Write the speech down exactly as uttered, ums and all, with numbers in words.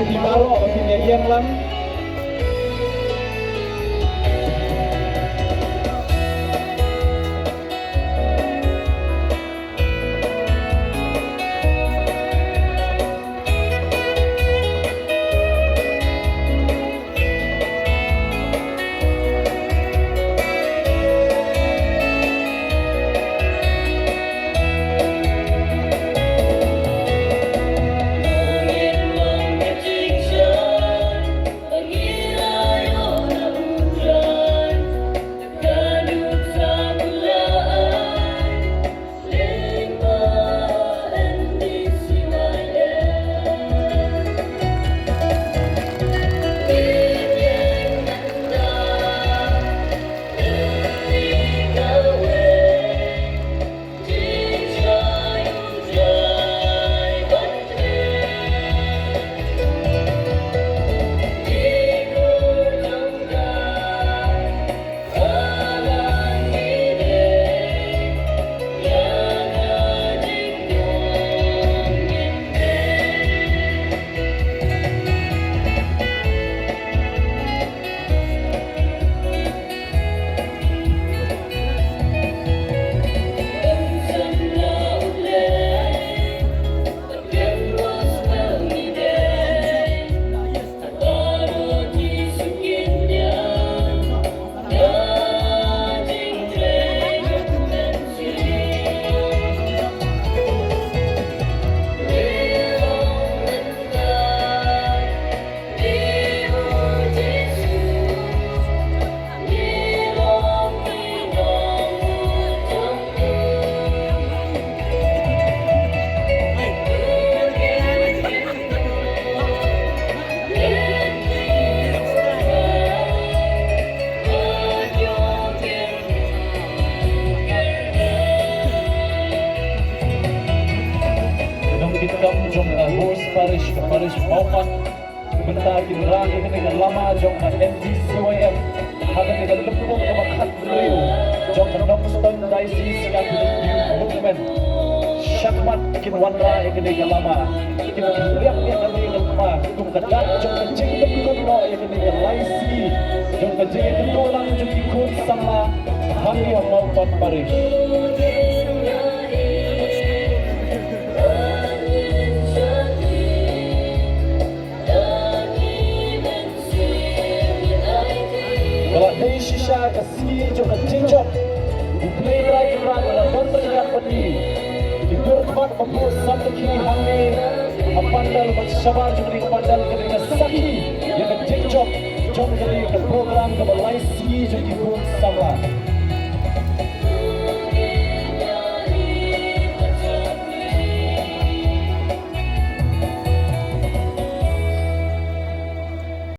Phi baroh ba phin ïa ïeng lang. Nongkitkam jong ka host parish, ka parish Mawpat, mynta kin rah ïa kane ka lama jong ka N D C Y F ha kane ka lympung kaba khathynriew jong ka Nongstoiñ Diocese Catholic Youth Movement. Shakhmat kin wanrah ïa kane ka lama, kin khlem ïa kane ka lama kum ka dak jong ka jingdon kynnoh ïa kane ka lai sngi jong ka jingïakynduh lang jong ki khun samla hangne ha Mawpat Parish. Ka la dei shisha ka sngi jong ka jingjop. U Blei Trai Kynrad u la don ryngkat bad ngi. Ki dur khmat ba buh sam da ki hangne ha pandal, bad shabar jong kane ka pandal ka dei ka sakhi ïa ka jingjop jong kane ka program kaba lai sngi jong ki khun samla.